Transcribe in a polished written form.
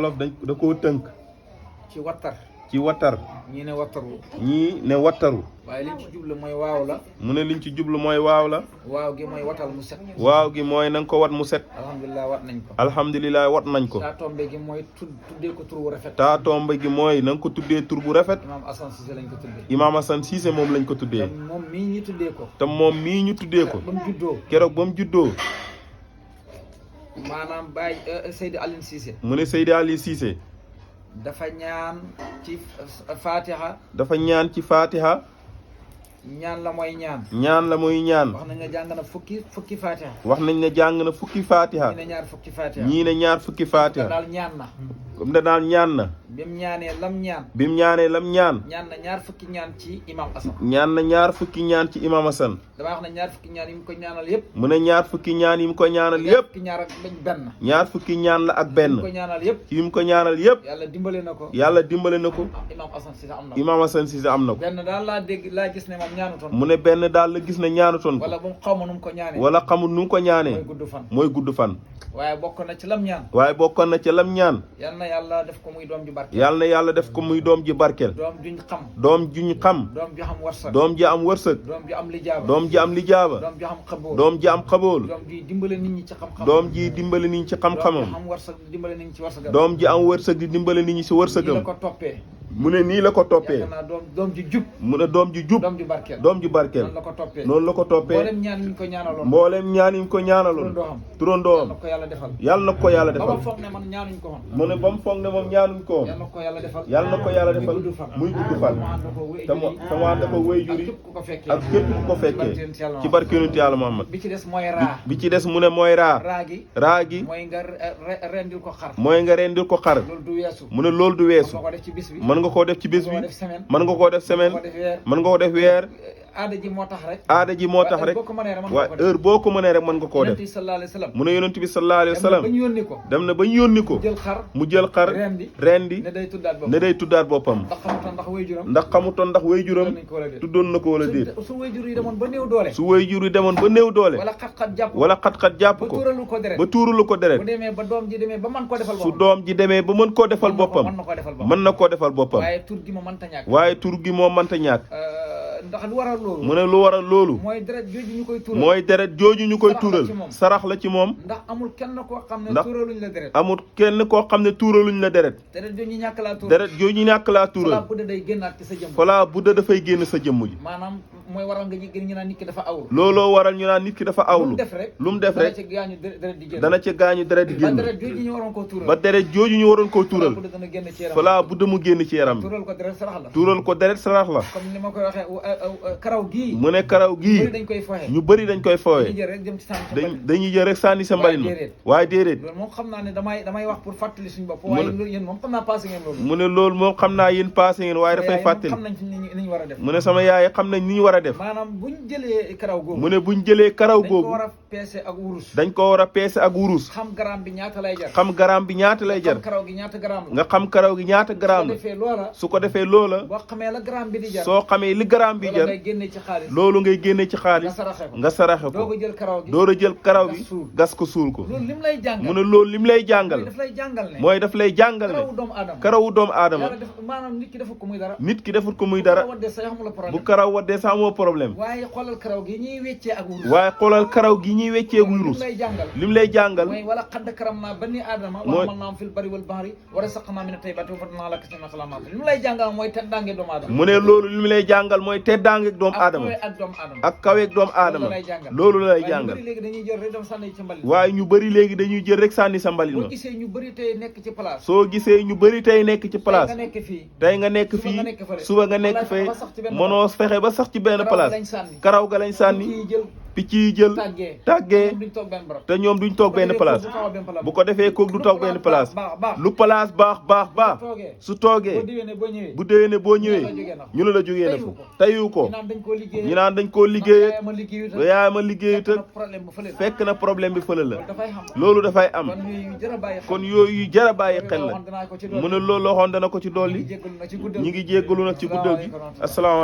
wolof da koo tënk ci wattar. ci wattar. ñii ne wattaru. ñii ne wattaru. waaye liñ ci jublu mooy waaw la. mu ne liñ ci jublu mooy waaw la. waaw gi mooy watal mu set. waaw gi mooy na nga ko wat mu set. alhamdulilah wat nañ ko. alhamdulilah wat nañ ko. taa tombe gi mooy tuddee ko tur bu rafet. taa tombe gi mooy na nga ko tuddee tur bu rafet. Imaam Assane Cissé lañ ko tuddee. Imaam Assane Cissé moom lañ ko tuddee. te moom mii ñu tuddee ko. te moom mii ñu tuddee ko. ba mu juddoo. keroog ba mu juddoo. maanaam Baye Seydi Aline Cissé. mu ne Seydi Ali Cissé. dafa ñaan ci Fatiha. dafa ñaan ci Fatiha. ñaan la mooy ñaan. ñaan la muy ñaan. wax nañ ne jàng na fukki Fatiha. wax nañ ne jàng na fukki Fatiha. ñii ne ñaar fukki Fatiha. ñii ne ñaar fukki Fatiha. daal ñaan na. comme da daal ñaan na. bi mu ñaanee lam ñaan. bi mu ñaanee lam ñaan. ñaan na ñaar fukki ñaan ci Imaam Assane. ñaan na ñaar fukki ñaan ci Imaam Assane. damaa wax ne ñaar fukki ñaan yi mu ko ñaanal yëpp. mu ne ñaar fukki ñaan yi mu ko ñaanal yëpp. fukki ñaar ak benn. ñaar fukki ñaan la ak benn. yi mu ko ñaanal yëpp. yi mu ko ñaanal yëpp. yàlla dimbale na ko. yàlla dimbale na ko. Imaam Assane Cissé am na ko. Imaam Assane Cissé am na ko. benn daal laa gis ne moom ñaanutoon. mu ne benn daal la gis ne ñaanutoon ko. wala bu xaw ma nu mu ko ñaanee. wala xamul nu mu ko ñaanee. mooy gudd fan. mooy gudd fan. waaye bokk na ci lam ñaan. waaye bokkoon na ca lam ñaan. yal na yàlla def ko muy doom ju barkeel. yàlla na yàlla def ko muy doom ji barkeel. doom juñ xam. doom juñ xam. doom ju am warsak. doom ji am wërsëg. doom ju am lijaaba. doom ji am lijaaba. doom ju am xabool. doom ji am xabool. doom ji dimbale nit ñi ci xam-xam. doom ji dimbale nit ñi ci xam-xamam. doom ju am warsak dimbale nit ñi ci warsagam. doom ji am wërsëg di dimbale nit ñi ci nii la wërsëgam. ko toppee. mu ne nii la ko toppee. yaakaar naa doom ju jub. mu ne doom ji jub. doom ju barkeel. doom ji barkeel. noonu la ko toppee. noonu la ko toppee. mboolem ñaan yi ñu ko ñaanaloon. mboolem ñaan yi mu ko ñaanaloon. turandoom. yal na ko yàlla defal. yàlla na ko yàlla ba defal. ma foog ne man ñaanuñ ko woon. mu ne ba mu foog ne moom ñaanuñ ko woon. yal na ko yàlla defal. yàlla na ko yàlla defal muy gudd fan. muy gudd fan. te mu ànd ko wéyjur yi képp ku ko fekkee. ak képp ku ko fekkee ci barke yonent Yàlla Muhammad. bi ci des mooy raa. bi ci des mu ne mooy raa. raa gi gi. mooy nga rendil ko xar. mooy nga rendil ko xar. loolu du weesu. mu ne loolu du weesu. mën nga ko def ci bis bi. mën nga koo def ci bis bi. mën nga ko def semaine. mën nga koo def semaine. mën nga koo def weer. aada ji moo tax rek. aada ji moo tax rek. waaye heure boo ko mënee rek mën nga koo def. mu ne yonent bi sallallahu alayhi wa sallam. dem na ba ñu yónni ko. mu jël xar. rendi ne day tuddaat boppam. ndax xamutoon ndax wayjuram tuddoon na ko wala déet. su wayjur yi demoon ba néew doole. su wayjur yi demoon ba néew doole. wala xat-xat jàpp ko. ba tuuralu ko deret. bu demee ba doom ji demee ba mën koo defal boppam. su doom ji demee ba mën koo defal boppam. mën na koo defal boppam. waaye tur gi moo mënta ñàkk. waaye tur gi moo mënta ñàkk. ndax lu waral loolu. mu ne lu waral loolu. mooy deret jooju ñu koy tuural. mooy deret jooju ñu koy tuural. sarax la ci moom. ndax amul kenn koo xam ne tuuraluñ la deret. amul kenn koo xam ne tuuraluñ la deret. deret jooju ñàkk laa tuural. deret jooju ñàkk laa tuural. falaa budda day génnaat ci sa jëmm. falaa budda dafay génn sa jëmm ji. maanaam mooy waral nga gën ñu naan nit ki dafa awlu. looloo waral ñu naan nit ki dafa awlu. lu mu def rek dana ci gaañu deret di génn. ba deret jooju ñu waroon koo tuural. ba deret jooju ñu waroon koo tuural. falaa budda mu génn ci yaram. tuural ko deret sarax la. tuural ko deret sarax la. comme ni ma koy waxee karaw gii. mu ne karaw gii ñu bëri dañ koy fooye. dañuy jël rek sànni sa mbalin ma. waaye déedéet. loolu moom xam naa ne damay wax pour fàttali suñu bopp. waaye yéen moom xam naa passé ngeen loolu. mu ne loolu moom xam naa yéen passé ngeen waaye dafay fàttali. mu ne sama yaay xam nañ ni ñu war a def. maanaam buñ jëlee karaw googu. mu ne buñ jëlee karaw googu. dañ ko war a peese ak wurus. dañ ko war a peese ak wurus. xam garam bi ñaata lay jar. xam garam bi ñaata lay jar. karaw gi ñaata garam la. nga xam karaw gi ñaata garam la. su ko defee loola. boo xamee la garam bi di jar. soo xamee li garam bi jar. loolu ngay génne ci xaalis. nga saraxe ko. door a jël karaw gi. gas ko suul ko. loolu lim lay jàngal. mu ne loolu lim lay jàngal. mooy daf lay jàngal ne. karawu doomu aadama. maanaam nit ki defut ko muy dara. nit ki defut ko muy dara. bu karaw waddee sax amoo problème. waaye xoolal karaw gi ñuy weccee ak wurus. waaye xoolal karaw gi ñuy weccee ak wurus. lim lay jàngal. mooy wala xadd karam naa bani aadama. wa hamalnaahum fil barri wal bahri wa razaqnaahum mina tayyibaati wa faddalnaahum alaa kasiirin mimman xalaqnaa tafdiilaa. lim lay jàngal mooy teddaange doomu aadama. mu ne loolu lim lay jàngal mooy teddaange doomu aadama. ak kaweeg doomu aadama. loolu la lay jàngal. waaye ñu bëri léegi dañuy jël rek sànni sa mbalit ma. soo gisee ñu bëri tey nekk ci place. soo gisee ñu bëri tey nekk ci place. tey nga nekk fii suba nga nekk fee mënoo fexe ba sax ci benn place. karaw ga lañ sànni. picc yi jël tàggee te ñoom duñ toog benn place. bu ko defee kook du toog benn place. lu place baax su toogee bu déwénee boo ñëwee ñu ne la jógee na fu tayu ko ñu naan dañ koo liggéey yaay ma liggéey te fekk na problème bi fële la. loolu dafay am kon yooyu jar a bàyyi xel la mu ne loolu waxoon dana ko ci dolli. ñi ngi jéggalu nag ci guddal gi asalaamaaleykum.